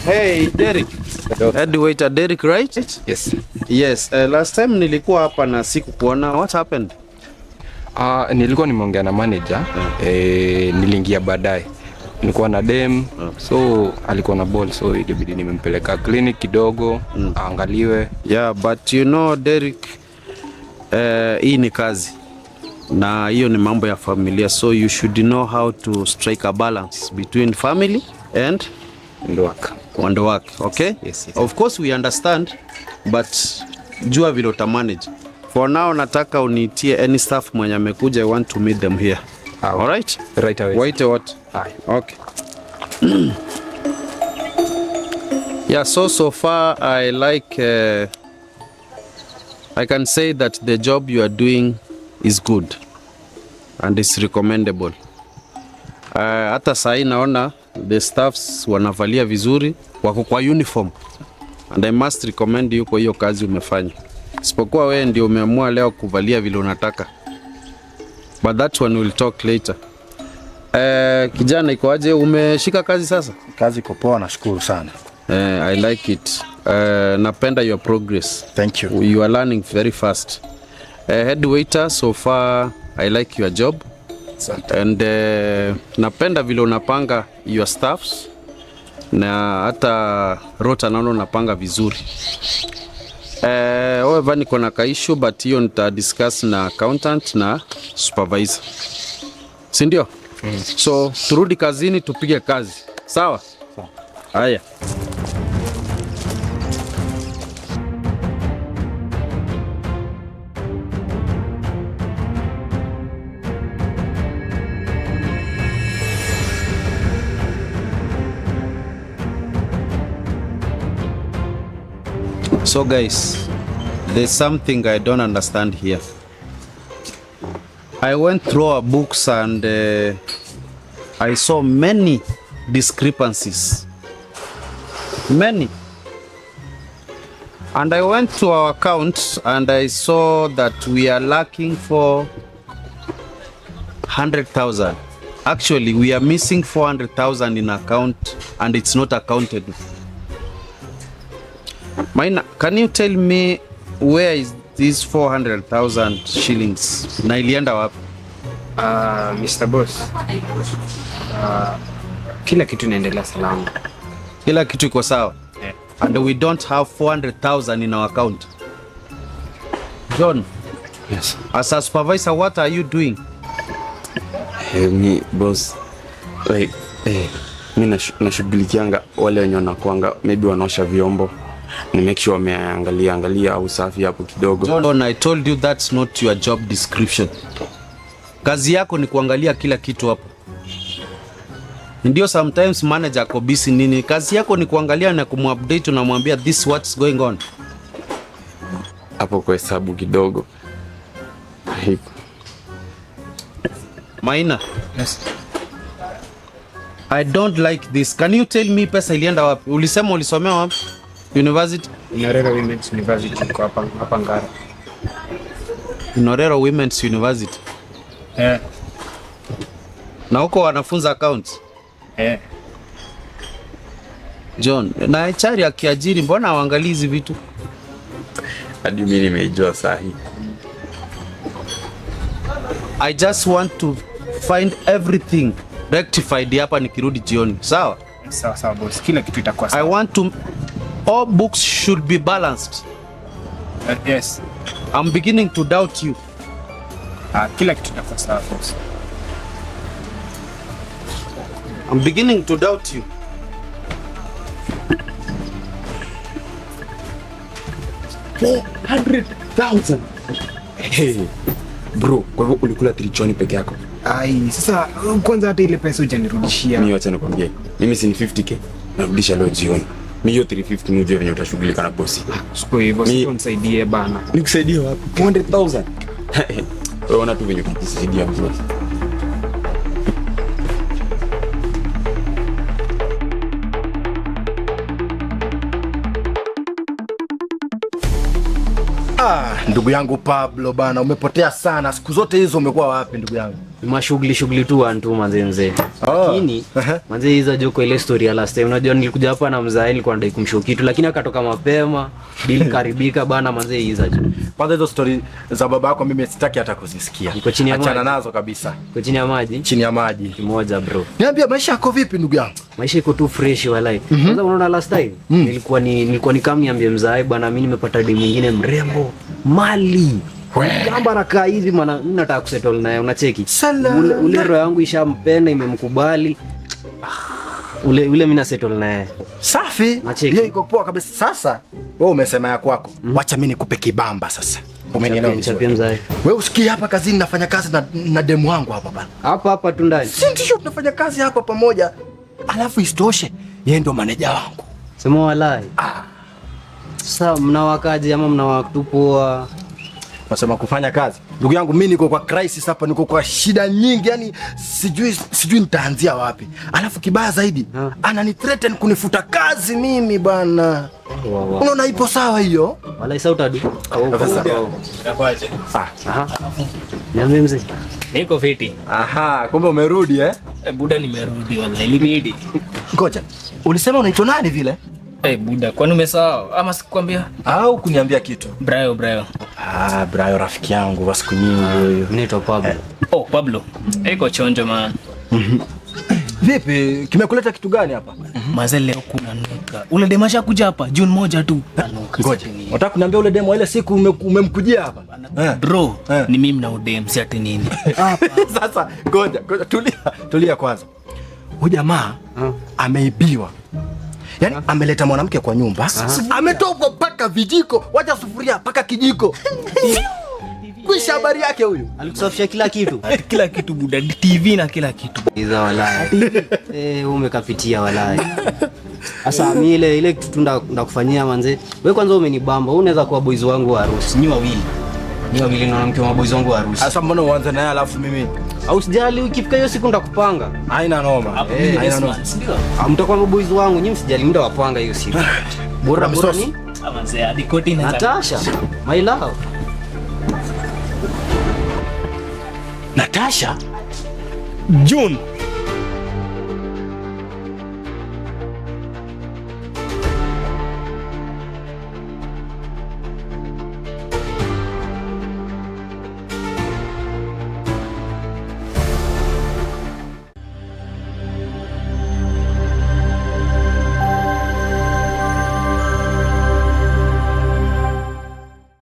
Hey, Derek. Head waiter Derek, right? Yes. Yes, last time nilikuwa hapa na sikukuona. What happened? Nilikuwa nimeongea na manager. Niliingia baadaye. Nilikuwa na dem, so alikuwa na ball, so ilibidi nimempeleka clinic kidogo, aangaliwe. Yeah, but you know Derek, hii ni kazi na hiyo ni mambo ya familia, so you should know how to strike a balance between family and And work. And work, okay? Yes. Of course we understand, but jua vile utamanage. For now nataka uniitie any staff mwenye amekuja, I want to meet them here. Ah, All right? Right away. Waite wote. Aye. Okay. Yeah, so far I like I can say that the job you are doing is good and is recommendable. Hata sahi naona the staffs wanavalia vizuri, wako kwa uniform and I must recommend you kwa hiyo kazi umefanya. Isipokuwa wewe ndio umeamua leo kuvalia vile unataka. But that one we'll talk later. Kijana iko aje? Umeshika kazi sasa? Kazi iko poa, nashukuru sana. I like it. Napenda your progress. Thank you. You are learning very fast. Head waiter, so far I like your job. And napenda vile unapanga your staffs na hata rota naona unapanga vizuri. However, niko na kaissue but hiyo nita discuss na accountant na supervisor. Si ndio? So turudi kazini tupige kazi. Sawa? Sawa. Haya. So guys, there's something I don't understand here. I went through our books and I saw many discrepancies. Many. And I went to our account and I saw that we are lacking 400,000. Actually, we are missing 400,000 in account and it's not accounted. Maina, can you tell me where is this 400,000 shillings? Na ilienda wapi? Mr. Boss, kila kitu inaendelea salama. Kila kitu iko sawa. Yeah. And we don't have 400,000 in our account. John, Yes. as a supervisor, what are you doing? Hey, mi boss, like, mi nashughulikianga wale wenye wanakuanga maybe wanaosha vyombo, ni make sure wameangalia angalia au usafi hapo kidogo. John, I told you that's not your job description. Kazi yako ni kuangalia kila kitu hapo. Ndio sometimes manager ako busy nini, kazi yako ni kuangalia na kumupdate, unamwambia this what's going on. Hapo kwa hesabu kidogo. Haiko. Maina, Yes. I don't like this. Can you tell me pesa ilienda wapi? Ulisema ulisomea wapi? University? Inoreru Women's University iko hapa Ngara. Inoreru Women's University. Na huko wanafunza accounts. John, na HR akiajiri mbona hawaangalii hizi vitu? Hadi mi nimeijua sahi. I just want to find everything rectified hapa nikirudi jioni. Sawa? Sawa sawa boss, kila kitu itakuwa I sawa. want to all books should be balanced. Yes. I'm beginning to doubt you. Kila kitu itakuwa sawa boss. I'm beginning to doubt you. 400,000. Hey, bro, kwa hivyo ulikula tirichoni peke yako? Ai, sasa kwanza hata ile pesa hujanirudishia. Mimi wacha nikwambie, mimi si ni 50K narudisha leo jioni. Mimi hiyo 350 mimi ujue venye utashughulika na bosi. Siku hivyo sio, nisaidie bana. Nikusaidie wapi? 400,000. Wewe ona tu venye utajisaidia bro. Ndugu yangu Pablo bana, umepotea sana. Siku zote hizo umekuwa wapi ndugu yangu? Mashughuli shughuli tu one tu manze mzee. Lakini manze hizo joko ile story ya last time, unajua nilikuja hapa na mzae, nilikuwa nadai kumshow kitu lakini akatoka mapema, deal karibika bana manze hizo jo. Kwanza hizo story za baba yako mimi sitaki hata kuzisikia. Niko chini ya maji. Achana nazo kabisa. Kwa chini ya maji. Chini ya maji. Kimoja bro. Niambia maisha yako vipi ndugu yangu? Maisha iko tu fresh walai. Kwanza unaona last time nilikuwa ni kama niambie mzae bana mimi nimepata demu mwingine mrembo mali. Kamba nakaa hivi maana mimi nataka kusettle naye unacheki. Ule roho yangu ishampenda imemkubali. Ule mimi na settle naye. Safi. Hiyo iko poa kabisa. Sasa wewe umesema ya kwako. Wacha mimi nikupe kibamba sasa. Umenielewa vizuri. Wewe usikie hapa kazini nafanya kazi na demu wangu hapa bana. Hapa hapa tu ndani. Si ndio tunafanya kazi hapa pamoja. Alafu isitoshe yeye ndo maneja wangu. Sema walai. Sasa mnawakaje ama mnawatupoa? Nasema kufanya kazi. Ndugu yangu mimi niko kwa crisis hapa, niko kwa shida nyingi, yani sijui nitaanzia wapi. Alafu kibaya zaidi, anani threaten kunifuta kazi mimi bana. Unaona ipo sawa hiyo? Walai sasa utadu. Nakwaje? Aha. Niambie mzee. Niko fiti. Aha, kumbe umerudi eh? Buda nimerudi wallahi, ilibidi. Ngoja. Ulisema unaitwa nani vile? Buda, kwani umesahau ama sikukwambia? Au kuniambia kitu? Brayo. Ah, Brayo rafiki yangu wa siku nyingi huyu. Mimi naitwa Pablo. Oh, Pablo. Iko chonjo man. Vipi, kimekuleta kitu gani hapa? Mazee leo kuna nuka. Ule demu ashakuja hapa June 1 tu. Ngoja. Unataka kuniambia ule demu ile siku umemkujia hapa? Bro, ni mimi na udem si ati nini. Sasa ngoja, tulia kwanza. Huyu jamaa ameibiwa. Yaani ameleta mwanamke kwa nyumba, ametoka paka vijiko, wacha sufuria paka kijiko. Kwisha habari yake huyu. Alikusafisha kila kitu. Kila kitu buda, TV na kila kitu. Iza walai. Umekapitia walai. Sasa mimi ile kitu ndakufanyia manze. Wewe kwanza umenibamba, wewe unaweza kuwa boys wangu wa harusi. Ni wawili. Ni wawili na mke wa boys wangu wa harusi. Sasa mbona uanze naye alafu mimi? Au sijali ukifika hiyo siku ndakupanga. Haina noma. Haina noma. Mtakuwa maboys wangu, nyinyi msijali muda wapanga hiyo siku. Bora bora ni manze hadi koti na Natasha. My love. Natasha? June.